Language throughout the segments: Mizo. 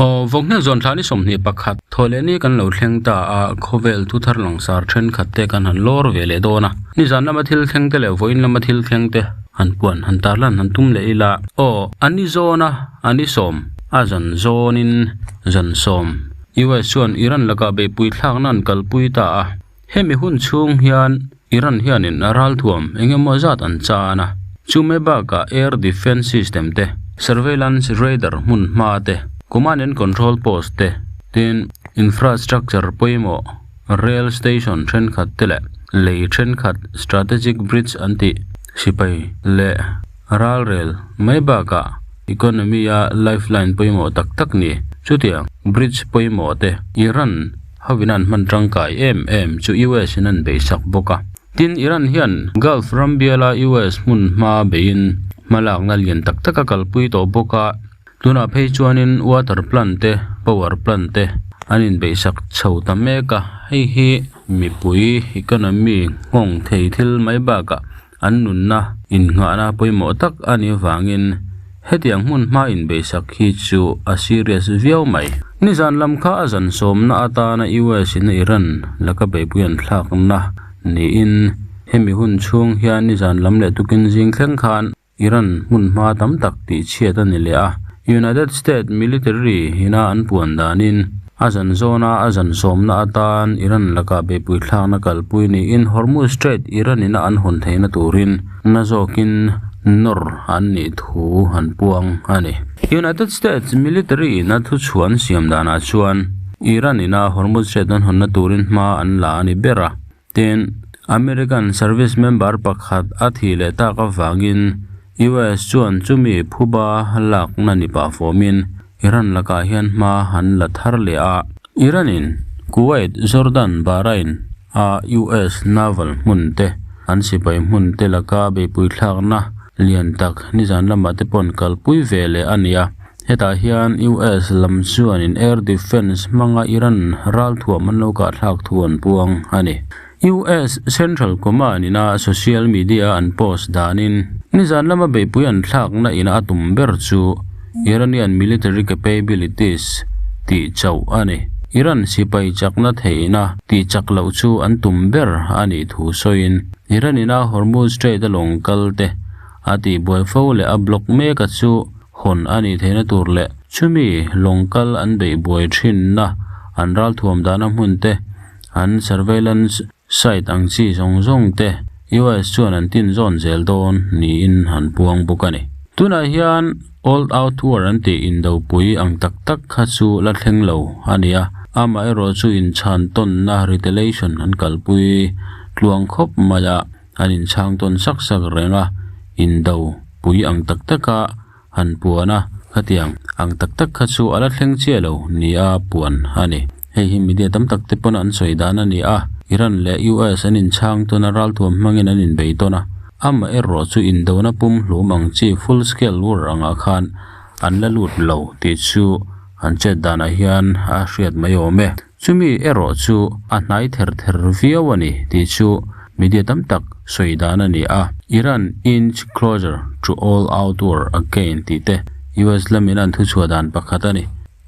Aw, Vawkhnel zawn thla ni 21 thawh leh ni kan lo thleng ta a, khawvel thu thar langsar thenkhat te kan han lawr ve leh dawn a. Nizan lama thil thleng te leh vawiin lama thil thleng te han puan han tarlan han tum leh ila. Aw, a ni zawn a, a ni sawm, a zan zawnin zan sawm. US chuan Iran lakah beihpui thlakna an kalpui ta a. Hemi hun chhung hian Iran hianin ralthuam eng emaw zat an chan a, chumai bakah air defence system te, surveillance radar hmun hma te, command and control post te, tin infrastructure pawimawh rail station thenkhat te leh lei thenkhat strategic bridge an tih sipai leh ralrel mai bakah economy a lifeline pawimawh tak tak ni. Chutiang bridge pawimawh te Iran Hovin an hman tangkai em em chu US in an beisak bawk a. Tin, Iran hian Gulf ram biala US hmun hma beiin hmalakna lian tak tak a kalpui tawh bawk a. Tunah phei chuanin water plant te, power plant te an inbeisak chho ta mek a. Hei hi mipui economy nghawng thei thil mai bakah An nunna innghahna pawimawh tak a nih avangin hetiang hmun hma inbeisak hi chu a serious viau mai. Nizan lam kha a zan sawmna atana US in Iran laka beihpui an thlakna niin hemi hun chhung hian nizan lam leh tukin zing thleng khan Iran hmun hma tam tak tihchhiat a ni leh a. United States military ina an puan danin a zan zawna a zan sawmna atan Iran lakah beihpui thlakna kalpui niin Hormuz Strait Iran ina an hawn theihna turin na zawkin nawr an nih thu an puang a ni. United States military ina thuchhuah an siam danah chuan Iran ina Hormuz Strait an hawnna turin hma an la a ni ber a. Tin, American service member pakhat a thih leh tak avangin US chuan chumi phuba lakna ni pah fawmin Iran lakah hian hma an la thar leh a. Iran-in Kuwait, Jordan, Bahrain a US naval hmun te, an sipai hmun te laka beihpui thlakna lian tak nizan lamah te pawh an kalpui ve leh a ni a. Hetah hian US lam chuanin air defence hmanga Iran ralthuam an lo kahthlak thu an puang a ni. US Central Command ina social media an post danin nizan lama beihpui an thlakna ina a tum ber chu Iranian military capabilities tih chauh a ni. Iran sipai chakna theihna tih chak loh chu an tum ber a nih thu sawiin Iran ina Hormuz Strait a lawng kal te a tihbuai fo leh a block mek a chu Hawn a nih theihna tur leh chumi lawng kal an beih buai thinna an ralthuam dahna hmun te, an surveillance site ang chi zawng zawng te US chuan an tin zawn zel dawn niin an puang bawk a ni. Tunah hian All Out War an tih indopui ang tak tak kha chu la thleng lo a ni a, amaherawh chu inchhan tawnna retaliation an kalpui tluang khawp mai a. An inchhang tawn sak sak reng a, indo pui ang tak taka han puan a, khatiang ang tak tak kha chu a la thleng chiah lo nia puan a ni. Hei hi media tam tak te pawn an sawi dan a ni a, Iran leh US an inchhang tawn a, ralthuam hmangin an inbei tawn a, amaherawh chu indona pum hlum ang chi full scale war angah khan an la lut lo tih chu an chet danah hian a hriat mai awm e. Chumi erawh chu a hnai ther ther viau a ni tih chu media tam tak sawi dan a ni a. Iran inch closer to all out war again tih te US lamin an thuchhuah dan pakhat a ni.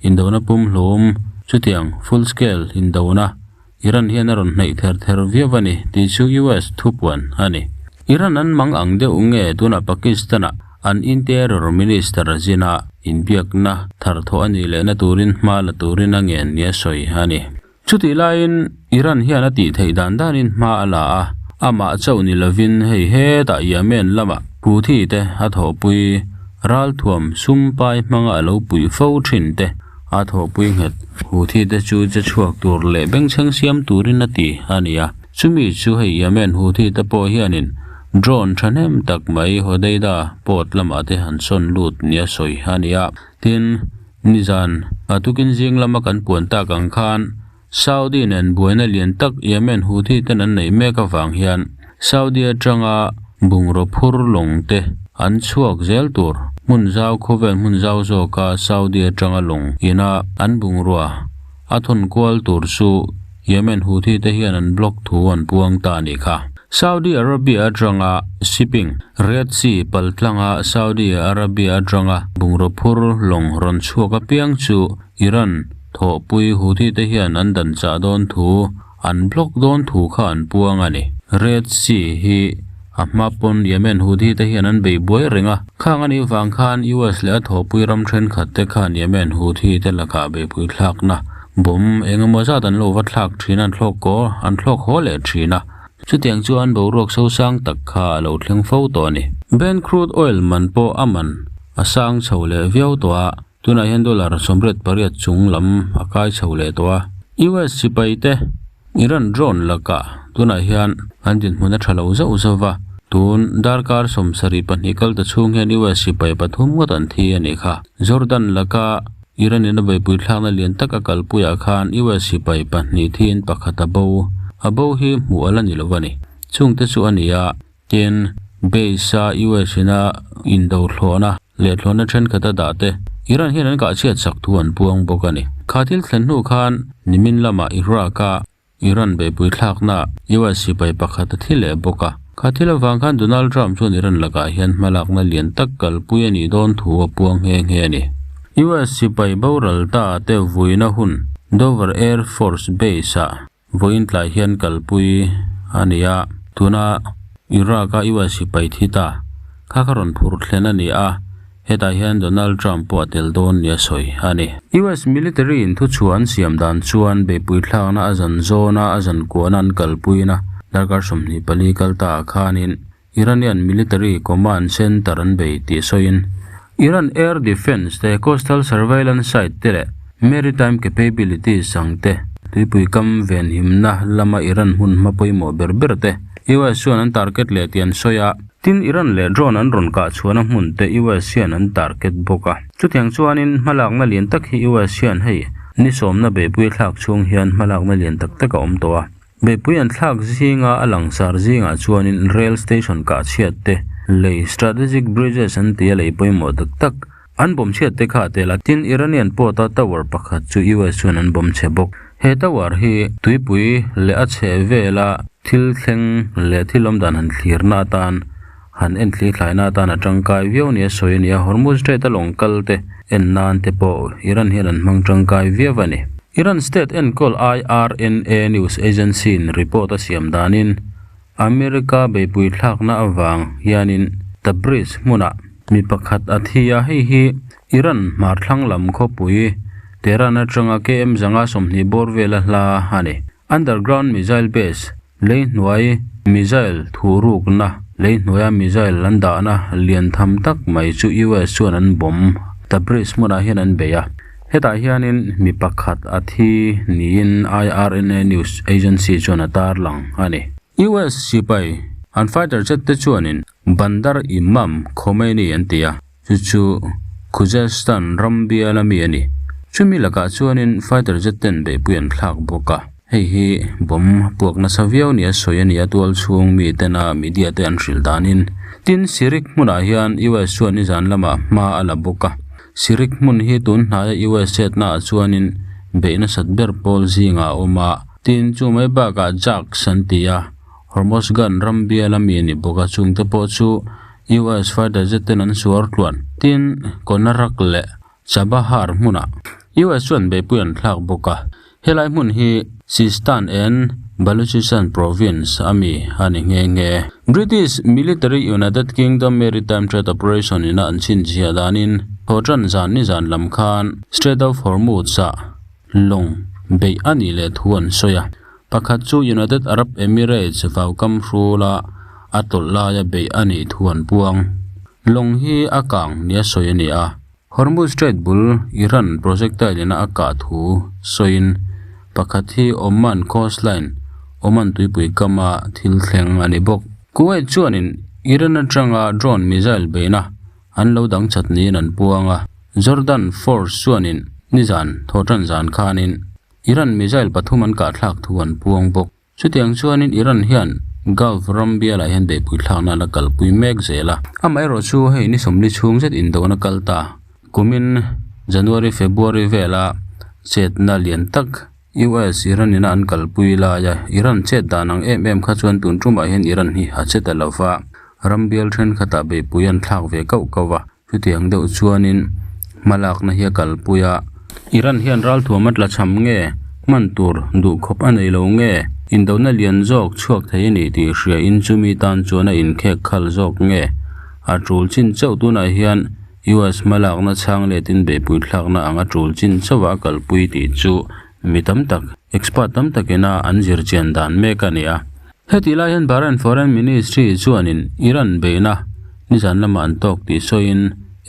Indona pumhlum chutiang full scale indona Iran hian a rawn hnaih ther ther viau a ni tih chu US thupuan a ni. Iran an mang ang deuh nge tunah Pakistan-ah An Interior Minister zina inbiakna tharthawh a nih lehna turin hma la turin a ngen nia sawi a ni. Chutih laiin Iran hian a tih theih dan danin hma a la a, amah chauh ni lovin hei hetah Yemen lamah Houthi te a thawhpui ralthuam sumpai hmanga a lo puih fo thin te a thawhpui nghet Houthi te chu che chhuak tur leh bengchheng siam turin a ti a ni a. Chumi chu hei Yemen Houthi te pawh hianin Drone thahnem tak mai Hodeida port lamah te han sawn lut nia sawi a ni a. Tin, nizan a tukin zing lama kan puan tak ang khan Saudi nen buaina lian tak Yemen Houthi ten an neih mek avang hian Saudi atanga bungraw phur lawng te an chhuak zel tur hmun zau khawvel hmun zau zawka Saudi atanga lawng ina an bungrua a thawn kual tur chu Yemen Houthi te hian an block thu an puang ta a nih kha. Saudi Arabia atanga shipping, Red Sea paltlanga Saudi Arabia atanga bungraw phur lawng rawn chhuak apiang chu Iran thawhpui Houthi te hian an dan chah dawn thu, an block dawn thu kha an puang a ni. Red Sea hi a hma pawn Yemen Houthi te hian an bei buai reng a, khang a nih vang khan US leh a thawhpui ram thenkhat te khan Yemen Houthi te lakah beipui thlakna bomb eng emaw zat an lo va thlak thin a, an thlawk kaw an thlawk haw leh thin a. Chutiang chuan boruak sosang tak kha a lo thleng fo tawh a ni. Brent crude oil man pawh a man a sang chho leh viau tawh a, tunah hian dollar 88 chung lam a kai chho leh tawh a. US sipai te Iran drone lakah tunah hian an dinhmun a tha lo zauh zauh va, tun darkar 72 kal ta chhung hian US sipai pathum ngawt an thi a nih kha. Jordan laka Iran in a beipui thlakna lian tak a kalpuiah khan US sipai pahnih thiin pakhat a bo. A bo hi hmuh a la ni lo a ni. Chungte chu a ni a, tin, base a US in a indo thlawhna leh thlawhna thenkhat a dah te Iran hian an kahchhiat sak thu an puang bawk a ni. Kha thil thlen hnu khan nimin lamah Iraq a Iran beihpui thlakna US sipai pakhat a thi leh bawk a. Kha thil avang khan Donald Trump chuan Iran lakah hian hmalakna lian tak kalpui a nih dawn thu a puang nghe nghe a ni. US sipai boral ta te vuina hun Dover Air Force Base-ah vawiin tlai hian kalpui a ni a, tuna Iraq-a US sipai thi ta kha kha rawn phur thlen a ni a. Hetah hian Donald Trump pawh a tel dawn nia sawi a ni. US military in thuchhuah an siam dan chuan beihpui thlakna a zan zawna a zan kuahna an kalpuina darkar 24 kal ta ah khanin Iranian military command center an bei tih sawiin Iran air defence te, coastal surveillance site te leh maritime capabilities ang te tuipui kam venhimna lama Iran hmun hma pawimawh ber ber te US chuan an target leh tih an sawi a. Tin, Iran leh drone an rawn kah chhuahna hmun te US hian an target bawk a. Chutiang chuanin hmalakna lian tak hi US hian hei ni sawmna beihpui a thlak chhung hian hmalakna lian tak tak a awm tawh a. Beihpui an thlak zinga a langsar zingah chuanin rail station kah chhiat te, lei strategic bridges an ti a lei pawimawh tak tak an bawm chhiat te kha a tel a. Tin, Iranian port a tower pakhat chu US chuan an bawm chhe bawk. He tower hi tuipui leh a chheh vela thil thleng leh thil awm dan han thlirna atan han en thli thlaina atan a tangkai viau nia sawi a ni a. Hormuz Strait a lawng kal te en nan te pawh Iran hian an hmang tangkai viau a ni. Iran state enkawl IRNA news agency in report a siam danin America beihpui thlakna avang hianin Tabriz hmunah mi pakhat a thi a, hei hi Iran hmar thlang lam khawpui Tehran atanga KM zanga 20 bawr vela hla a ni. Underground missile base, lei hnuai missile thuhrukna, lei hnuaia missile an dahna lian tham tak mai chu US chuan an bomb Tabriz hmunah hian an bei a. Hetah hianin mi pakhat a thi niin IRNA news agency chuan a tarlang a ni. US sipai an fighter jet te chuanin Bandar Imam Khomeini an ti a, chu chu Khuzestan ram biala mi a ni. Chumi lakah chuanin fighter jet ten beihpui an thlak bawk a. Hei hi bomb puak nasa viau nia sawi a ni a, tual chhung mi tena media te an hrilh danin. Tin, Sirik hmunah hian US chuan nizan lamah hma a la bawk a. Sirik hmun hi tun hnaia US chetnaah chuanin beih nasat ber pawl zingah a awm a. Tin, chu mai bakah Jacks an ti a, Hormozgan ram biala mi a ni bawk a, chungte pawh chu US fighter jet ten an suar tluan. Tin, Konarak leh Chabahar hmunah US chuan beihpui an thlak bawk a, helai hmun hi Sistan and Baluchistan province a mi a ni nghe nghe. British military United Kingdom Maritime Trade Operation ina an chhinchhiah danin Thawhtan zan nizan lam khan Strait of Hormuz-ah lawng beih a nih leh thu an sawi a. Pakhat chu United Arab Emirates vaukam hrula a tawlh laia beih a nih thu an puang. Lawng hi a kang nia sawi a ni a. Hormuz Strait bul Iran projectile ina a kah thu sawiin pakhat hi Oman coastline, Oman tuipui kama thil thleng a ni bawk. Kuwait chuanin Iran atanga drone missile beihna an lo dang chat niin an puang a. Jordan force chuanin nizan thawhtan zan khanin Iran missile pathum an kah thlak thu an puang bawk. Chutiang chuanin Iran hian Gulf ram bialah hian beihpui thlakna a la kalpui mek zel a. Amaherawhchu hei ni 40 chhung zet indona kal ta. Kumin January, February vela chetna lian tak US Iran ina an kalpui laia Iran chet dan ang em em kha chuan tun tumah hian Iran hi a che ta lova, ram bial thenkhatah beihpui an thlak ve kauh kauh a. Chutiang deuh chuanin hmalakna hi a kalpui a. Iran hian ralthuam a tlachham nge, hman tur duh khawp a nei lo nge, indona lian zawk chhuak thei a ni tih hria in chumi tan chuan a inkhek khal zawk nge, a tul chin chauh tunah hian US hmalakna chhang letin beihpui thlakna ang a tul chin chauhah a kalpui tih chu mi tam tak, expert tam takin a an zir chian dan mek a ni a. Hetih lai hian Bahrain Foreign Ministry chuanin Iran beihna nizan lamah an tawk tih sawiin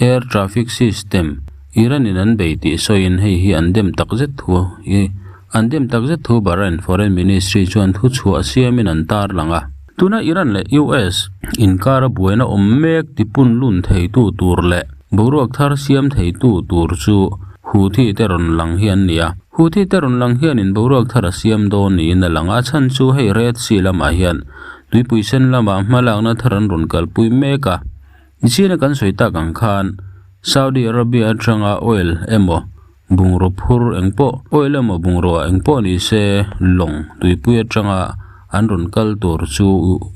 air traffic system Iran in an bei tih sawiin hei hi an dem tak zet thu i an dem tak zet thu Bahrain Foreign Ministry chuan thu chhuah siamin an tarlang a. Tuna Iran leh US inkara buaina awm mek tipun lun theitu tur leh boruak thar siam theitu tur chu Houthi te rawn lang hi an ni a. Houthi te rawn lang hianin boruak thar a siam dawn niin a lang a, a chhan chu hei Red Sea lamah hian tuipui sen lamah hmalakna thar an rawn kalpui mek a. Nichina kan sawi tak ang khan Saudi Arabia atanga oil emaw bungraw phur eng pawh oil emaw bungraw eng pawh ni se lawng tuipui atanga an rawn kal tur chu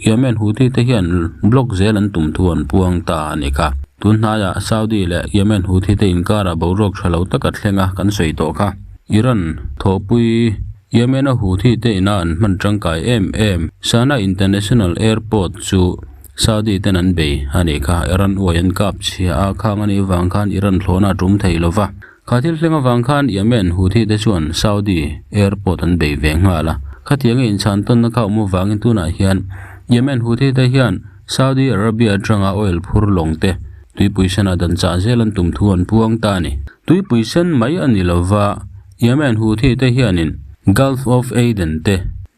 Yemen Houthi te hian block zel an tum thu an puang ta a ni kha. Tun hnaiah Saudi leh Yemen Houthi te inkarah boruak tha lo tak a thleng a kan sawi tawh kha. Iran thawhpui Yemen-a Houthi te ina an hman tangkai em em Sana International Airport chu Saudi ten an bei a nih kha, Iran uai an kap chhia a, khang a nih vang khan Iran thlawhna a tum thei lo va. Kha thil thleng avang khan Yemen Houthi te chuan Saudi airport an bei ve nghal a. Khatianga inchhan tawnna kha awm avangin tunah hian Yemen Houthi te hian Saudi Arabia atanga oil phur lawng te tuipui senah dan chah zel an tum thu an puang ta a ni. Tuipui sen mai a ni lo va, Yemen Houthi te hianin Gulf of Aden te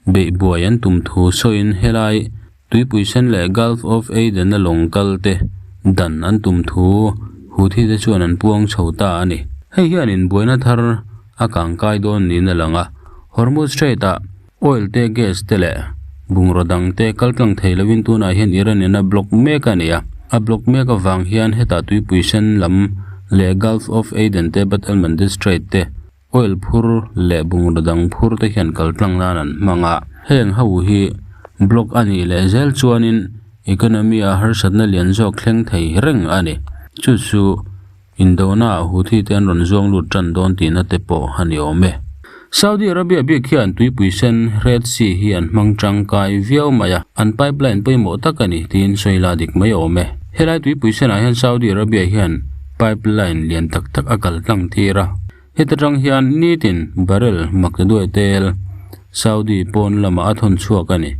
beih buai an tum thu sawiin helai Tuipui sen leh Gulf of Aden-a lawng kal te dan an tum thu Houthi te chuan an puang chho ta a ni. Hei hian inbuaina thar a kangkai dawn niin a lang a, Hormuz Strait-ah oil te, gas te leh bungraw dang te kal tlang thei loin tunah hian Iran-in a block mek a ni a. A block mek avang hian hetah tuipui sen lam leh Gulf of Aden te, Bab el-Mandeb Strait te, Oil phur leh bungraw dang phur te hian kal tlang nan an hmang a, heng ho hi block a nih leh zel chuanin economy ah harsatna lian zawk thleng thei reng a ni. Chu chu Indona ah Houthi te an rawn zuang lut tan dawn tihna te pawh a ni awm e. Saudi Arabia bik hian tuipui sen Red Sea hi an hmang tangkai viau mai a, an pipeline pawimawh tak a ni tiin sawi la dik mai awm e. Helai tuipui senah hian Saudi Arabia hian pipeline lian tak tak a kal tlang tir a. Heta tang hian nitin barrel maktaduai tel Saudi pawn lamah a thawn chhuak a ni.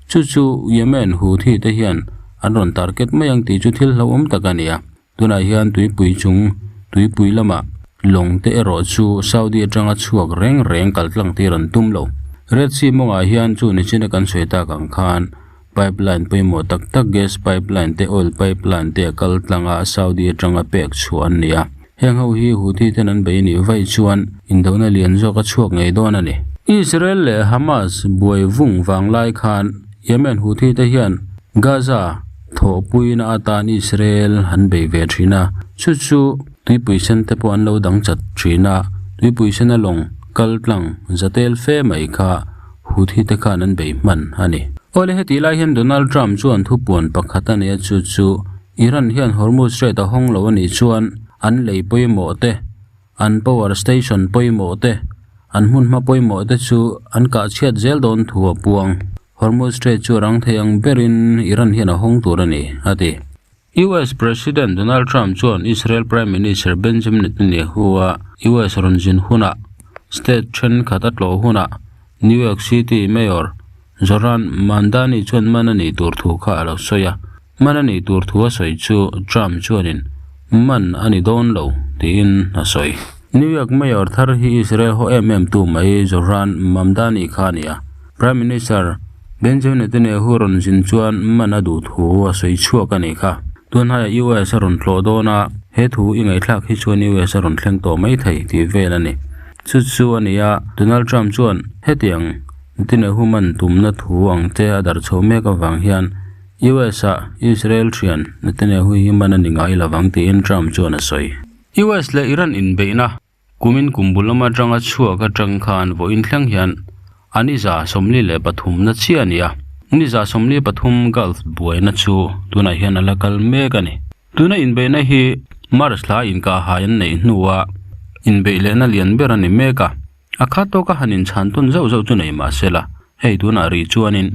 Chu chu Yemen Houthi te hian an rawn target mai ang tih chu thil hlauhawm tak a ni a. Tunah hian tuipui chung tuipui lamah lawng te erawh chu Saudi atanga chhuak reng reng kal tlang tir an tum lo. Red Sea mawngah hian chu nichina kan sawi tak ang khan Pipeline pawimawh tak tak gas pipeline te oil pipeline te a kal tlang a, Saudi atanga pek chhuah an ni a. Heng ho hi Houthi ten an bei nih vaih chuan indona lian zawk a chhuak ngei dawn a ni. Israel leh Hamas buai vung vang lai khan Yemen Houthi te hian Gaza thawhpuina atan Israel an bei ve thin a, chu chu tuipui sen te pawh an lo dang chat thin a, tuipui sena lawng kal tlang zatel fe mai kha Houthi te khan an bei hman a ni. Awle hetih lai hian Donald Trump chuan thupuan pakhat a nei a chu chu Iran hian Hormuz Strait a hawng lo a nih chuan an lei pawimawh te, an power station pawimawh te, an hmunhma pawimawh te chu an kah chhiat zel dawn thu a puang. Hormuz Strait chu a rang thei ang berin Iran hian a hawng tur a ni, a ti. US President Donald Trump chuan Israel Prime Minister Benjamin Netanyahu a US rawn zin hunah state thenkhat a tlawh hunah New York City Mayor Zohran Mamdani chuan man a nih tur thu kha a lo sawi a. Man a nih tur thu a sawi chu Trump chuanin man a ni dawn lo tiin a sawi. New York Mayor thar hi Israel haw em em tu mai Zohran Mamdani kha a ni a. Prime Minister Benjamin Netanyahu rawn zin chuan man a duh thu a sawi chhuak a nih kha. Tunhaiah US a rawn tlawh dawn a, he thu i ngaihthlak hi chuan US a rawn thleng tawh mai thei tih vel a ni. Chu chu a ni a, Donald Trump chuan hetiang Netanyahu man tumna thu ang te a darh chho mek avang hian US ah Israel thian Netanyahu hi man a ni ngai lovang tiin Trump chuan a sawi. US leh Iran inbeihna Kumin kum bul lama atanga chhuak atang khan vawiin thleng hian a ni 43 na chiah a ni a, ni 43 Gulf buaina chu tunah hian a la kal mek a ni. Tuna inbeihna hi March thla inkahhai an neih hnua Inbeih lehna lian ber a ni mek a. A khat tawka han inchhan tawn zauh zauh chu nei mah se la, hei tunah rih chuanin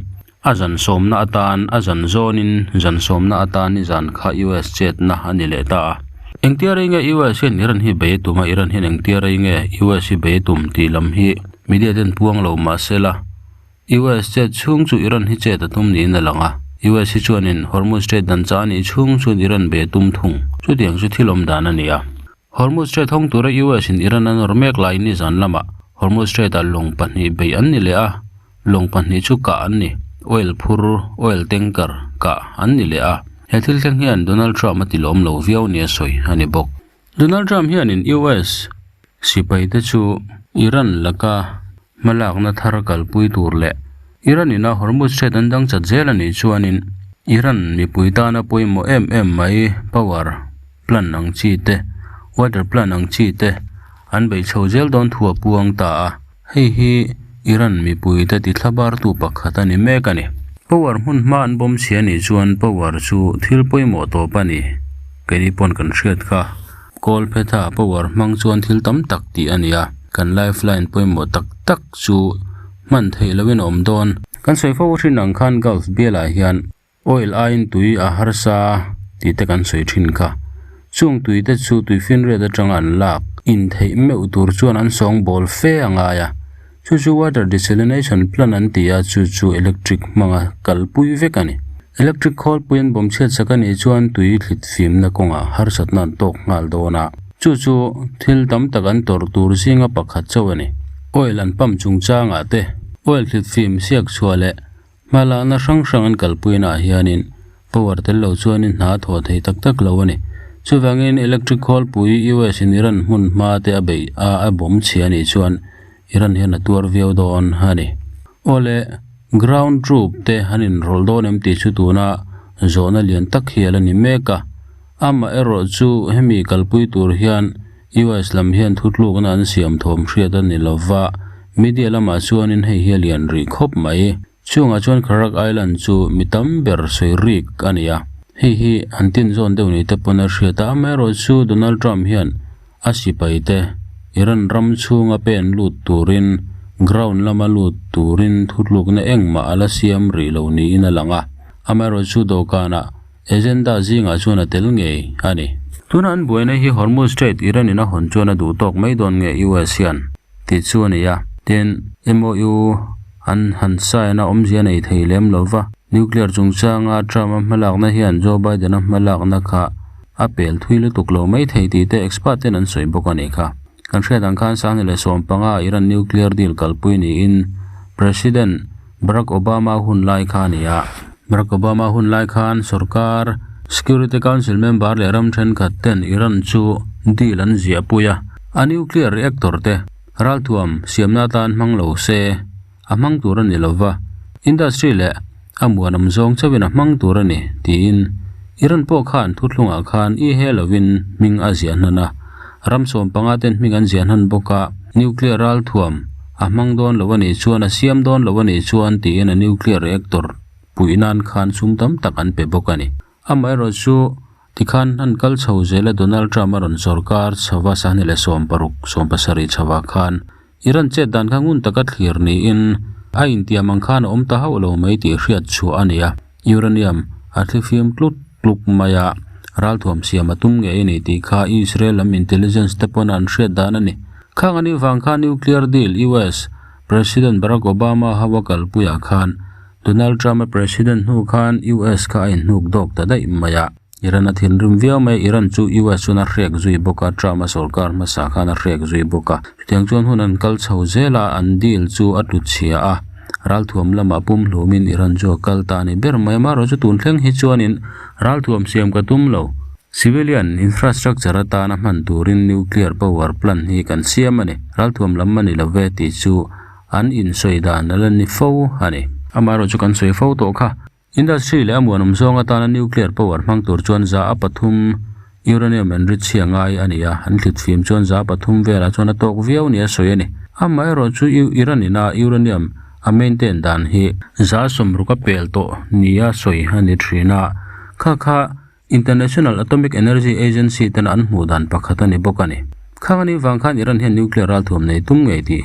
a zan sawmna atan a zan zawnin zan sawmna atan nizan kha US chetna a ni leh ta a. Engtia rei nge US hian Iran hi bei a tum a, Iran hian engtia rei nge US hi bei a tum tih lam hi media ten puang lo mah se la, US chet chhung chu Iran hi chet a tum niin a lang a, US hi chuanin Hormuz Strait dan chah a nih chhung chuan Iran bei a tum thung. Chutiang chu thil awm dan a ni a. Hormuz Strait hawng tura US in Iran a nawr mek laiin nizan lamah Hormuz Strait-ah lawng pahnih beih an ni leh a, lawng pahnih chu kah an ni. Oil phur, oil tanker, kah an ni leh a. He thil thleng hian Donald Trump a ti lawm lo viau nia sawi a ni bawk. Donald Trump hianin US sipaite chu Iran laka hmalakna thar kalpui tur leh Iran ina Hormuz Strait an dang chat zel a nih chuanin Iran mipui tana pawimawh em em mai power plant ang chi te, water plant ang chi te an beih chho zel dawn thu a puang ta a. Hei hi Iran mipuite tithlabartu pakhat a ni mek a ni. Power hmun hma an bawm chhia nih chuan power chu thil pawimawh tawp a ni. Keini pawn kan hriat kha. Kawl phetha power hmang chuan thil tam tak tih a ni a, kan lifeline pawimawh tak tak chu hman theih lohin a awm dawn. Kan sawi fo thin ang khan Gulf bialah hian Oil aiin tui a harsa tih te kan sawi thin kha. Chung tui te chu tuifinriat atanga an lak in theih meuh tur chuan an sawng bawl fe a ngai a. Chu chu water desalination plant an ti a, chu chu electric hmanga kalpui vek a ni. Electric khawlpui an bawm chhiat sak a nih chuan tui thlit fimna kawngah harsatna an tawk nghal dawn a. Chu chu thil tam tak an tawrh tur zinga pakhat chauh a ni. Oil an pump chungchangah te, oil thlit fim siak chhuah leh Hmalakna hrang hrang an kalpuinaah hianin power tel lo chuanin hna a thawh thei tak tak lo a ni. Chuvangin electric khawlpui US in Iran hmun hma te a beih a a bawm chhia anih chuan Iran hian a tuar viau dawn a ni. Awle, ground troop te an inrawlh dawn em tih chu tuna zawhna lian tak hi a la ni mek a. Amaherawh chu hemi kalpui tur hian US lam hian thutlukna an siam thawm hriat a ni lova, media lamah chuanin hei hi a lian rih khawp mai. Chungah chuan Kharak Island chu mi tam ber sawi rik a ni a, hei hi an tin zawn deuh ni te pawn a hriat a, amaherawhchu Donald Trump hian a sipai te Iran ram chhunga pen lut turin ground lama lut turin thutlukna engmah a la siam rih lo niin a lang a, amaherawhchu dawhkanah Agenda zingah chuan a tel ngei a ni. Tuna an buaina hi Hormuz Strait Iran in a hawn chuan a duh tawk mai dawn nge US hian tih chu a ni a. Tin, MOU an han sign a awmzia nei thei lem lo va, nuclear chungchanga Trump-a hmalakna hian Joe Biden-a hmalakna kha a pel thui lutuk lo mai thei tih te expert ten an sawi bawk a nih kha. Kan hriat ang khan Sangni leh 15 Iran nuclear deal kalpui niin President Barack Obama hun lai kha a ni a. Barack Obama hun lai khan sorkar, Security Council member leh ram thenkhat ten Iran chu deal an ziah pui a, a nuclear reactor te ralthuam siamna atan hmang lo se a hmang tur a ni lova, industry leh a muanawm zawng chauhin a hmang tur a ni tiin Iran pawh khan thuthlungah khan i he lovin hming a ziah hnan a, ram 15 ten hming an ziah hnan bawk a, nuclear ralthuam A hmang dawn lo a nih chuan a siam dawn lo a nih chuan tiin a nuclear reactor puih nan khan sum tam tak an pe bawk a ni. Amaherawh chu tikhan an kal chho zel a Donald Trump a rawn sawrkar chhova sahni leh 60 70 chhovah khan Iran chet dan kha ngun taka thlir niin a intiam ang khan a awm ta hauh lo mai tih hriat chhuah a ni a. Uranium a thlifim tlut tluk mai a, ralthuam siam a tum ngei a ni tih kha Israel lam intelligence te pawn an hriat dan a ni. Khang a nih vang khan nuclear deal US President Barack Obama ho a kalpuiah khan Donald Trump a president hnu khan US kha a inhnuk dawk ta daih mai a. Iran a thinrim viau mai a, Iran chu US chuan a hrek zui bawk a, Trump a sorkar hmasa khan a hrek zui bawk a. Chutiang chuan hun an kal chho zel a, an deal chu a tlu chhia a, ralthuam lamah pumhlumin Iran chu a kal ta a ni ber mai. Amaherawhchu tun thleng hi chuanin ralthuam siam ka tum lo. Civilian infrastructure atana hman turin nuclear power plant hi kan siam a ni. Ralthuam lam a ni lo ve tih chu an insawi dan a la ni fo a ni. Amaherawhchu kan sawi fo tawh kha. Industry leh a muanawm zawng atana nuclear power hmang tur chuan 3% uranium enrich hi a ngai a ni a, an thlit fim chuan 3% velah chuan a tawk viau nia sawi a ni. Amaherawhchu Iran ina uranium a maintain dan hi 60% a pel tawh nia sawi a ni thin a, kha kha International Atomic Energy Agency tena an hmuh dan pakhat a ni bawk a ni. Khang anih vang khan Iran hian nuclear ralthuam nei tum ngei tih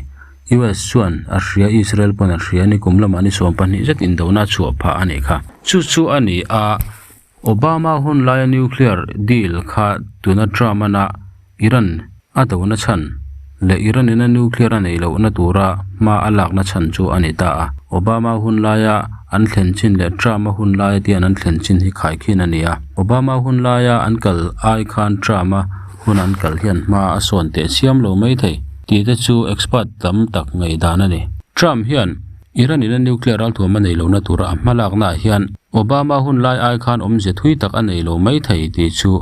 US chuan a hria, Israel pawn a hria ni kum lamah ni 12 zet indona a chhuah phah a nih kha. Chu chu a ni a, Obama hun laia nuclear deal kha tuna Trump ana Iran a dona chhan leh Iran ina nuclear a neih lohna tura hma a lakna chhan chu a ni ta a. Obama hun laia an thlen chin leh Trump a hun laia tian an thlen chin hi khaikhin a ni a. Obama hun laia an kal ai khan Trump a hun an kal hian hma a sawn teh chiam lo mai thei tih te chu expert tam tak ngaihdan a ni. Trump hian Iran ina nuclear ralthuam a nei lohna tura a hma laknaah hian Obama hun lai ai khan awmzia thui tak a nei lo mai thei tih chu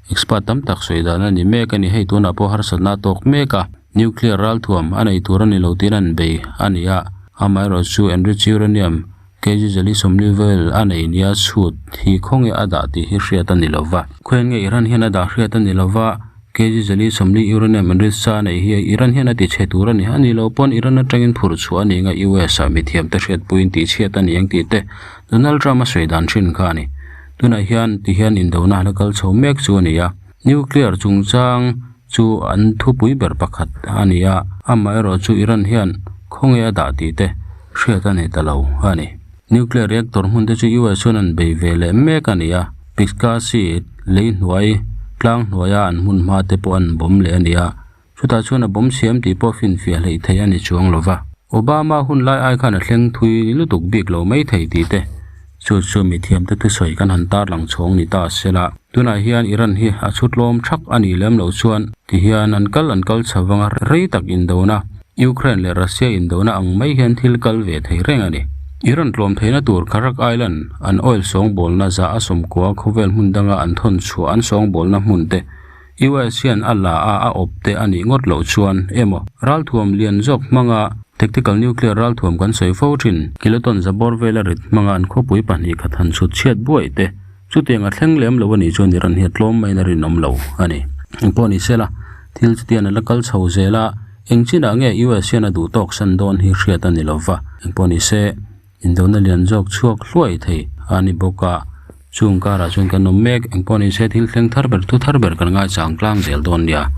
Expert tam tak sawi dan a ni mek a ni. Hei tunah pawh harsatna a tawk mek a, nuclear ralthuam a nei tur a ni lo tiin an bei a ni a. Amaherawh chu enriched uranium kg zali 40 vel a nei nia chhut hi khawnge a dah tih hi hriat a ni lo va. Khawian nge Iran hian a dah hriat a ni lo va, kg zali 40 uranium enriched sa a nei hi Iran hian a ti chhe tur a ni. A ni lo pawn Iran atangin phurh chhuah a ni anga US ah mithiamte hriatpuiin tihchhiat a ni ang tih te Donald Trump a sawi dan thin kha a ni. Tunah hian ti hian indona la kal chho mek chu a ni a, nuclear chungchang chu an thupui ber pakhat a ni a, amaherawh chu Iran hian khawnge a dah tih te hriat a ni ta lo a ni. Nuclear reactor hmun te chu US chuan an bei ve leh mek a ni a, Piskasi lei hnuai tlang hnuaia an hmun hma te pawh an bawm leh a ni a, chutah chuan a bawm siam tih pawh finfiah hleih theih a ni chuang lo va. Obama hun lai ai khan a thleng thui lutuk bik lo mai thei tih te chu chu mithiamte thusawi kan han tarlang chhawng ni ta sela. Tunah hian Iran hi a chhutlawm thak a nih lem loh chuan tihian an kal an kal chho vanga rei tak indona Ukraine leh Russia indona ang mai hian thil kal ve thei reng a ni. Iran tlawm theihna tur Kharak Island an oil sawngbawlna za a sawmkua khawvel hmun danga an thawn chhuah an sawngbawlna hmun te US hian a la a, a awp te a nih ngawt loh chuan emaw ralthuam lian zawk hmanga tactical nuclear ralthuam kan sawi fo thin. Kiloton zabawr vela rit hmanga an khawpui pahnih khat han chhut chhiat buaih te chutiang a thleng lem lo a nih chuan Iran hi a tlawm maiin a rinawm lo a ni. Engpawh ni sela, thil chutian a la kal chho zel a, eng chinah nge US hian a duh tawk san dawn hi hriat a ni lova. Engpawh ni se, Indona lian zawk chhuak hluai thei a ni bawk a, chung karah chuan kan awm mek. Engpawh ni se thil thleng thar ber thu thar ber kan ngaichang tlang zel dawn nia.